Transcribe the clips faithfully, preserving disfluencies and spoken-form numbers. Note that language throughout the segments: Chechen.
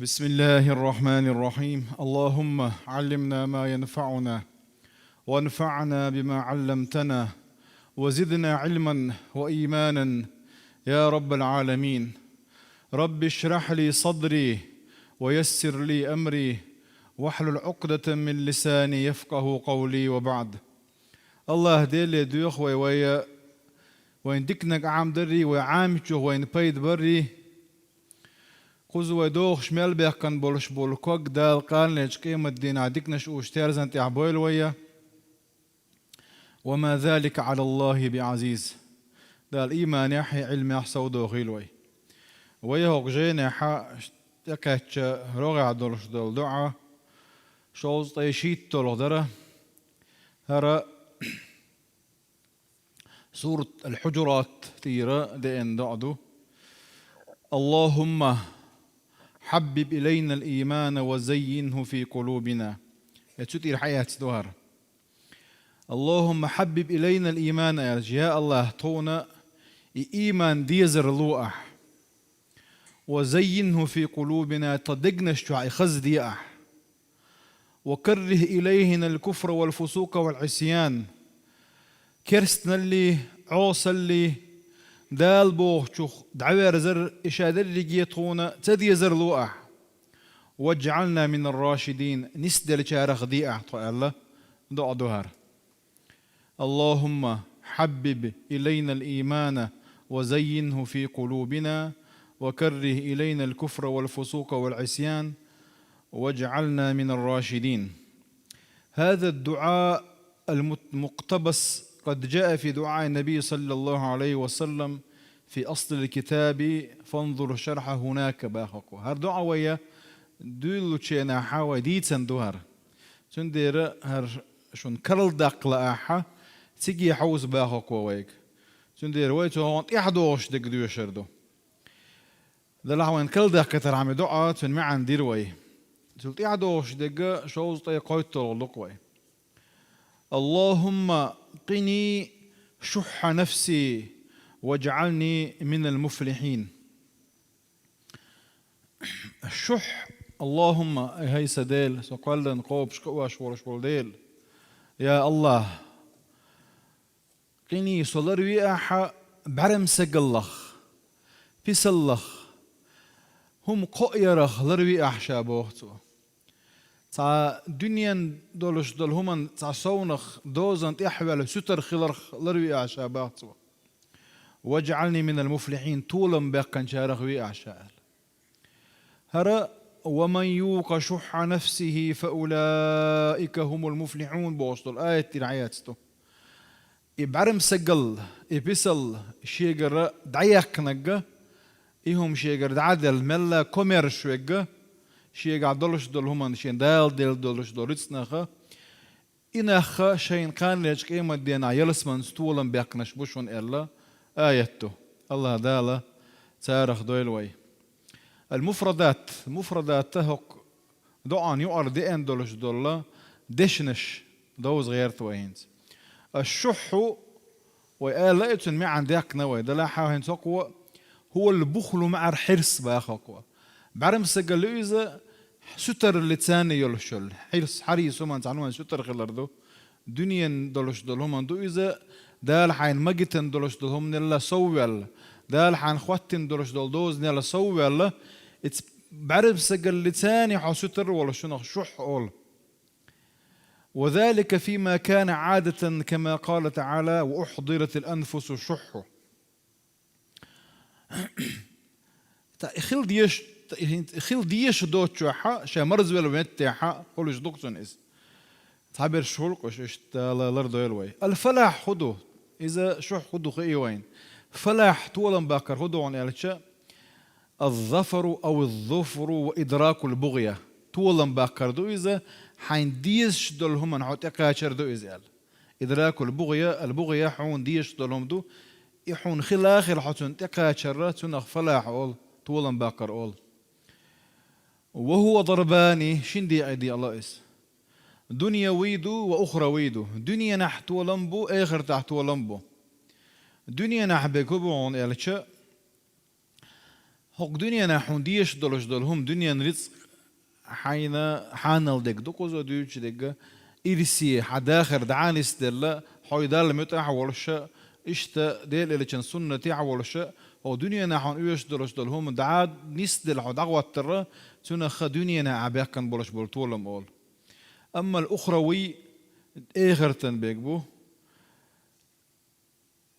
بسم الله الرحمن الرحيم. اللهم علمنا ما ينفعنا، وانفعنا بما علمتنا، وزدنا علما وإيمانا يا رب العالمين. رب اشرح لي صدري، ويسر لي أمري، واحلل عقدة من لساني يفقه قولي، وبعد. АллахӀ Деле доьху вай, вай, вайн диканиг Ӏамадаррий, вай Ӏамийчох вайна пайда баррий. Кхуза вай дохуш мел баьккхина болуш болу ког Дала кханалерчу къематдийнахь диканаш уьш терзан тӀехь бойла вай. وما ذلك على الله بعزيز. Дала ийманехь а, Ӏилмехь а совдохийла вай. Вай хӀокху жайнехь тӀекхаьчча рогӀехь долуш долу доӀа шовзткъе шийтталгӀа дара. ХӀара Сурат Ал-Хьуджурат тӀера деана доӀа ду. اللهم حبب إلينا الإيمان وزينه في قلوبنا. Э, цу тӀера хьаэцна ду хӀара. اللهم حبب إلينا الإيمان, аьлча, я АллахӀ, тхуна и ийман дезар ло ахь. وزينه في قلوبنا, тхан дегнаш чохь и хазде ахь. وكره إلينا الكفر والفسوق والعصيان. Керстаналлий, Ӏосаллий, Дала бохучух дӀаверзар, и ша дерриге тхуна ца дезар ло ахь. واجعلنا من الراشدين, нисделлачарах де ахь тхо аьлла, доӀа ду хӀара. اللهم حبب إلينا الإيمان وزينه في قلوبنا وكره إلينا الكفر والفسوق والعصيان واجعلنا من الراشدين. هذا الدعاء المت-، المقتبس قد جاء في دعاء النبي صلى الله عليه وسلم في أصل الكتاب فانظر الشرح هناك, боху. ХӀара доӀа вай дуьйлалучу хенахь вай дийцина ду хӀара. Цундела хӀара шуна карладаккха лаахь, цига хьовса, боху вайга. Цундела вай цунна тӀаьхьа догӀуш дерг доьшур ду. Делахь вайна карладаьккхийтархьама и доӀа, цуьнан маьӀна дира вай. Цул тӀаьхьа догӀуш дерг шовзткъе кхойтталгӀа ду-кх вай. اللهم قني شح نفسي واجعلني من المفلحين. Шухь, اللهم, ай хӀай сан Дела, со кхоьллина кхобуш кхиош волуш волу Дела. Я АллахӀ, قني, со ларве ахьа бӀаьрмсагаллах, писаллах, хӀума кхоъярах ларве ахьа ша, боху цо. Цхьа дуьненан долуш долу хӀуманна, цхьа совнах, дозанна тӀехь а ваьлла суьтар хиларх ларве ахьа ша, боху цо. واجعلني من المفلحين, толам баьккхинчарах ве ахьа ша аьлла. ХӀара ومن يوق شح نفسه فأولئك هم المفلحون бохуш долу аят тӀера хьаэцна ду. И бӀаьрмсагалла, и писалла шегара дӀаяьккхинарг, и хӀума шегара дӀа а делла, мелла а комаьрша верг, шегахь долуш долу хӀуманна шен Дала делла долуш долу рицкъанах, и нах шайна кханалерчу къематдийнахь ялсаманица толам баьккхинарш бу шуна аьлла аят ду. АллахӀ Дала царах дойла вай. Ал-муфрадат, муфрадат хӀокху доӀанна юкъара деана долуш долу дешнаш довза гӀерта вай хӀинца. Аш-шуххьу, вай аьлла а, цуьнан маьӀна даьккхина вай. Делахь а хӀинца хӀокхо, هو البخل مع الحرص боху хӀокхо. БӀаьрмсагалла ю иза, суьтарлица йолуш йолу. Хьирс, хьарис хӀуманца, цхьана хӀуманца суьтар хилар ду. Дуьненан долуш долу хӀуманна ду иза, Дала хьайна магийтина долуш долу хӀуманелла совваьлла, Дала хьайна хӀоттийна долуш долу дозанелла совваьлла, иза бӀаьрмсагал лицани хьо суьтар волуш, шунах шуххьу олу. وذلك فيما كان عادة كما قال تعالى: وأحضرت الأنفس الشح. Та и хила дезаш, та и хин-, и хила дезаш доцучохь, ша марзвелла меттехь хуьлуш ду-кх цунна иза. Цхьаберш хуьлу-кх уьш, иштта Дала лардойла вай. Ал-фалахь хӀун ду? Иза шуххьу хӀун ду хии вайна. Фалахь, толам баккхар хӀун ду хьуна аьлча, الظفر أو الظفر وإدراك البغية. Толам баккхар ду иза, хьайна дезаш долу хӀуманна хьо тӀекхачар ду иза аьлла. Идракул бугӀя, ал-бугӀя хьуна дезаш долу хӀума ду, и хьуна хила а хилла хьо цунна тӀекхачар, цунах фалахь олу, толам баккхар олу. وهو ضربان, шина декъе декъало иза. Дуньявий ду ва ухравий ду. Дуьненахь толам бу, эхартахь толам бу. Дуьненахь берг хӀун бу хьуна аьлча, ХӀокху дуьненахь хьуна дезаш долуш долу хӀума, дуьненан рицкъ хьайна хьанал дерг ду-кх иза, дуьйцуш дерг, ирсе хьан дахар дӀа а нисделла, хьо Далла муьтӀахь а волуш, иштта Делан Элчан суннатехь а волуш, хӀокху дуьненахь хьуна оьшуш долуш долу хӀума дӀа а нисделла хьо дӀахӀоттар, цунах дуьненахь ахь баьккхина болуш болу толам олу. Амма ал-ухравий, эхартан бег бу.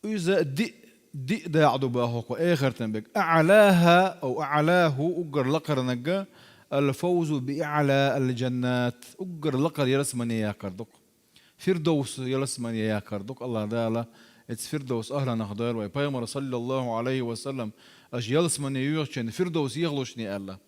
Иза диъ, диъ дакъа ду боху-кх эхартан бег. АӀлаха, ау аӀлаху, уггар лакхарнаг, ал-фавзу би аӀла ал-джаннат, уггар лакхара ялсамане яккхар ду-кх. Фирдовс ялсамане яккхар ду-кх. АллахӀ Дала эцу Фирдовс ахӀланах дойла вай. Пайхамар, саллаллаху Ӏалайхи ва саллам, аша ялсамане йоьхучунна Фирдовс ехалушне аьлла.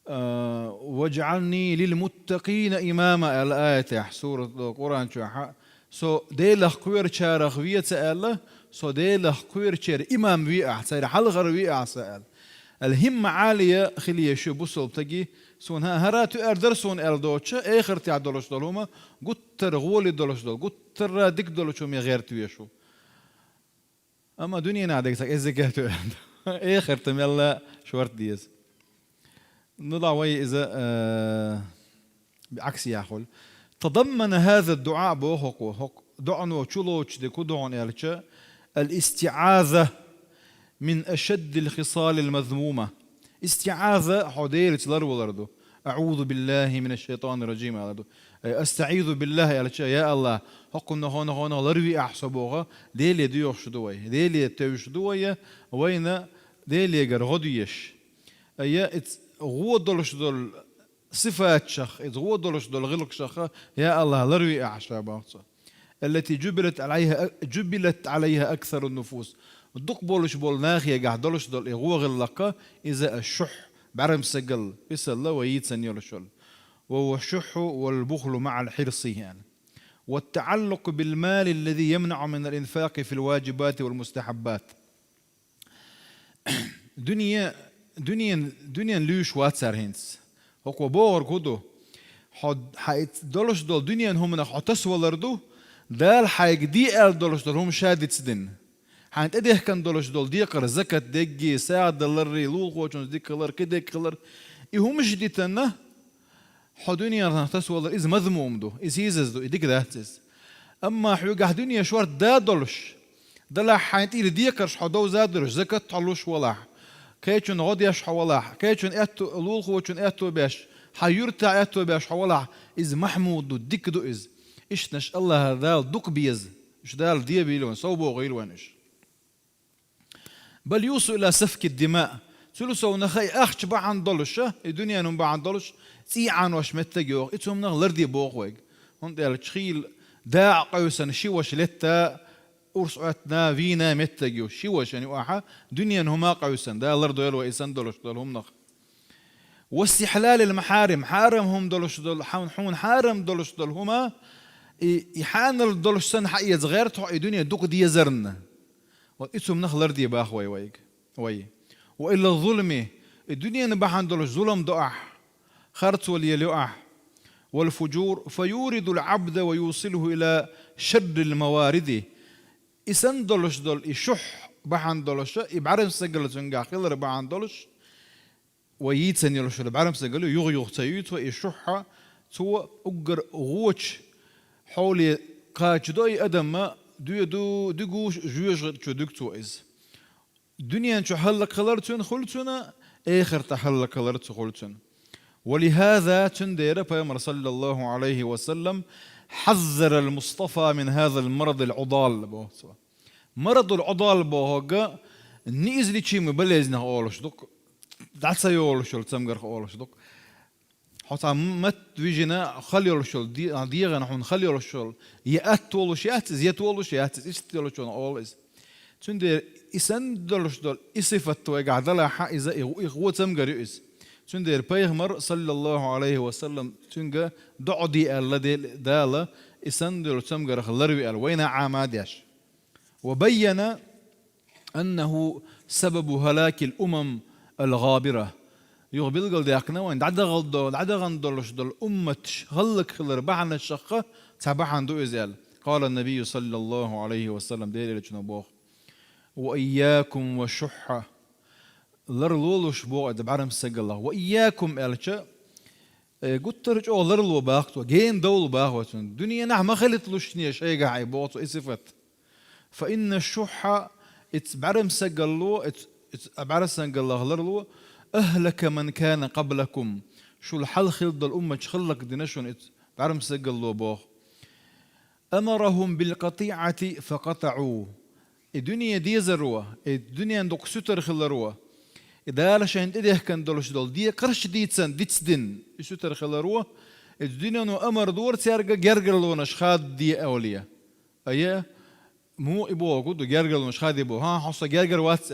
А, «Ваджъални лил-муттакъина имама», аьлла аятехь, сурат, Къуръан чохь, со Делах кхоьручарах ве ца аьлла, со Делах кхоьручеран имам ве ахь, церан хьалхара ве ахь сан аьлла. Ал-хӀимма Ӏалия хила еза шу бусалба стаге, суна хӀа-, хӀара тоьар дара суна аьлла доцуш, эхартехь долуш долу хӀума, гуттар а гӀоли долуш долу, гуттар а дика долуш хӀума гӀерта веза шу. Амма дуьненахь дерг цхьа кӀеззиг а тоьар ду. Эхарта мелла шорта деза. Ну да, вай иза, э, Ӏаксехь хуьлу. «Тадаммана хаза ад-дуӀа», боху-кх, хӀокху доӀано чулоцуш дерг хӀун ду хьуна аьлча, «ал-истиӀаза мин ашаддил хисалил мазмума». ИстиӀаза хьо Делаца ларвалар ду. «АӀузу биллахӀи минаш-шайтӀанир-ражим», аьлла ду. Ай, «АстаӀизу биллахӀ», аьлча, я АллахӀ, хӀокхунах, хӀокхунах, хӀокхунах ларве ахь со боху, Деле доьхуш ду вай. Деле тевжаш ду вай, вайна Делегара гӀо дезаш. Ай, я иза гӀо долуш долу сифаташах, иза гӀо долуш долу гӀиллакхашах, я АллахӀ, ларве ахь ша боху цо. «Аллати джубилат Ӏалайха, джубилат Ӏалайха аксарун-нуфус». Дукха болуш болу нахегахь долуш долу и гӀо гӀиллакх, иза аш-шухь, бӀаьрмсигал, иза ала вай йийцина йолуш йолу. «Ва хӀува аш-шухьу вал-бухлу маӀал-хьирси», аьлла. «Ва ат-таӀаллукъу бил-мали аллази ямнаӀу минал-инфакъи фил-ваджибати вал-мустахьаббат». Дуьне, дуьнен, дуьнен луьйш вац цара хӀинца. ХӀокхо бохург хӀун ду? Хьо, хьан и долуш долу дуьнен хӀуманах хьо тасавалар ду, Дала хьайга де аьлла долуш долу хӀума ша дицдина. Хьайна тӀедехкина долуш долу декхар, закат дегги, сагӀа даларри, лулахочунца дика хилар, кхидерг хилар. И хӀумаш дитина, хьо дуьненах тасавалар, иза мазмум ду, иза хӀинца ду, и дика дац иза. Амма хьоьгахь дуьне шорта да долуш, делахь хьайна тӀера декхарш хьо довза а долуш, закат хьо луш валахь, кхечун гӀо деш хьо валахь, кхечун аьтто, лулахочун аьтто беш, хьан юьртахь аьтто беш хьо валахь, иза махьмуд ду, дика ду иза. Ишттанаш АллахӀ Дала дукха беза, уьш Дала дебийла вайн, сов бохийла вайн уьш. «Бал юсилу иля сафкид-дима». Цул совнаха и ахча бахьана долуш, и дуьненан бахьана долуш, цӀий Ӏанош меттиг йоху, и цу хӀуманах ларде боху вайга. ХӀунда аьлча хийла дакъа къевсина ши ваша летта, урс Ӏоьттина, вийна меттиг ю. Ши вашана юкъахь дуьненан хӀума къевсина, Дала лардойла вай и санна долуш долу хӀуманах. «Ва истихьлалил-махьарим», хьарам хӀума долуш долу, хьан-, хьуна хьарам долуш долу хӀума, и, и хьанал долуш санна хьаэца гӀерта хьо и дуьне дукха дезарна. Вот и цу хӀуманах ларде боху вай вайга, вай. «Ва илла зулми», и дуьненан бахьана долуш зулам до ахь, харцо лелайо ахь. «Вал-фуджур, фа юридул-Ӏабда ва юсилуху иля шаррил-мавариди». И санна долуш долу, и шухь бахьана долуш, и бӀаьрмсигал цуьнгахь хилар бахьана долуш, вай йийцина йолуш йолу бӀаьрмсигал ю, юха-юха ца юьйцу вай, и шухь цо уггар гӀочу хьоле кхачадо и адамна, доьду, дуьгу, жоьжахати чу дуьгу цо иза. Дуьнен чу хӀаллак хилар цуьнан хуьлу цуьнан, эхартахь хӀаллак хилар цуьнан хуьлу цуьнан. «Ва лихаза», цундела Пайхамар, саллаллаху Ӏалайхи ва саллам, «хьаззарал-Мустафа мин хазал марадил Ӏудал», боху цо. Марадул Ӏудал бохург неизлечимый болезнях олуш ду-кх, дӀа ца йолуш йолу цамгарх олуш ду-кх. Хьо цхьа м-, матта вижина хала йолуш йолу, де-, дегӀана хьуна хала йолуш йолу, я атта волуш яц иза, я толуш яц иза, иштта йолчунах олу иза. Цундела и санна долуш долу, и сифат вайгахь далахь, иза и, и вон цамгар ю иза. Цундела Пайхамар, саллаллаху Ӏалайхи ва саллам, цуьнга доӀа де аьлла Дела, Дала, и санна долу цамгарх ларве аьлла, вайна Ӏама а деш. «Ва байяна аннаху сабабу халакил умам ал-гӀабира». Юха билгалдаьккхина вайн дӀадахана до-, дӀадахана долуш долу умматаш хӀаллак хилар бахьанашах цхьа бахьана ду иза аьлла. Къала набийю, саллаллаху Ӏалайхи ва саллам, Делан Элчано боху: «Ва ийякум ва шухьха». Ларлолаш боху иза бӀарамсагаллах. «Ва ийякум» аьлча, э, гуттар а чӀогӀа ларло боху цо, гена довла боху цо. Дуьненахь ма хилийталушшехь шайгахь и боху цо, и сифат. «Фа инна шухха», иза бӀарамсагалло, иза, иза бӀарамсагаллах ларло, «ахлака ман кана къаблакум», шул хьалха хилла долу умматаш хӀаллакдина шуна иза бӀарамсагалло боху. «Амарахум бил къатиӀати фа къатаӀу». И дуьне дезаро, и дуьненан дукха суьтар хиларо, и Дала шайна тӀедехкина долуш долу декхарш а дийцина, дицдина и суьтар хиларо, и дуьнено амар дора цаьрга гергарлонаш хададо олий. Ая, муха и бохург ду, гергарлонаш хададо боху. ХӀан, хьо сан гергара вац?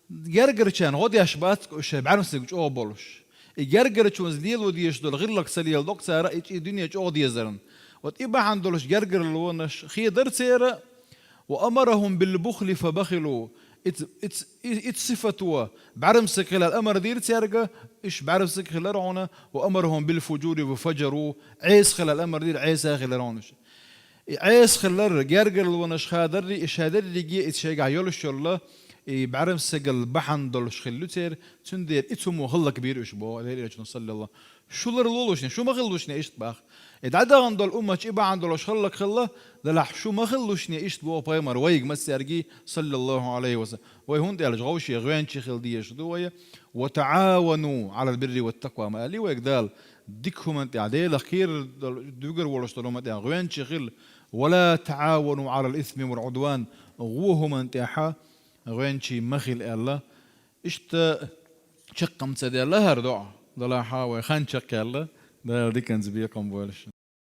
Гергарчарна гӀо деш бац уьш шайн бӀаьрмсиг чӀогӀа болуш. И гергарчунца лело дезаш долу гӀиллакх ца леладо-кх цара и, и дуьне чӀогӀа дезарна. Вот и бахьана долуш гергарлонаш хададора церан, «ва амарахум бил бухли фа бахилу». Иц-, иц-, и-, иц сифато бӀаьрмсиг хила амар дира цаьрга, уьш бӀаьрмсиг хилар хьуна, «ва амарахум бил фужури фа фажару», Ӏеса хила амар дира, Ӏеса хилар хьуна уьш. И Ӏеса хилар, гергарлонаш хадарри, и шадерриге, и шайгахь йолуш йолла, и бӀаьрмсигал бахьана долуш хилла церан, цундела и цу мо хӀаллакбийра уьш боху Делан Элчано, саллаллаху. Шу ларлолушшехь, шу ма хилалушшехь иштта боху. И дӀадахана долу умматаш и бахьана долуш хӀаллакхилла, делахь шу ма хилалушшехь иштта боху пайхамар вайга массаьрга, саллаллаху Ӏалайхи ва саллам. Вай хӀунда аьлча гӀовше гӀоьнчий хила дезаш ду вай. «Ва таӀавану Ӏалал бирри ва такъва», ма аьллий вайга Дала, дика хӀуманна тӀехь, Делах кхерар долу, дуьгур волуш долу хӀуманна тӀехь гӀоьнчий хила. «Ва ла таӀавану Ӏалал исми вал Ӏудван», вон хӀуманна тӀехь гӀоьнчий ма хила аьлла. Иштта чекх-м ца делла хӀара доӀа, делахь вай хан чекхъяьлла, Дала диканца бекхам бойла шун.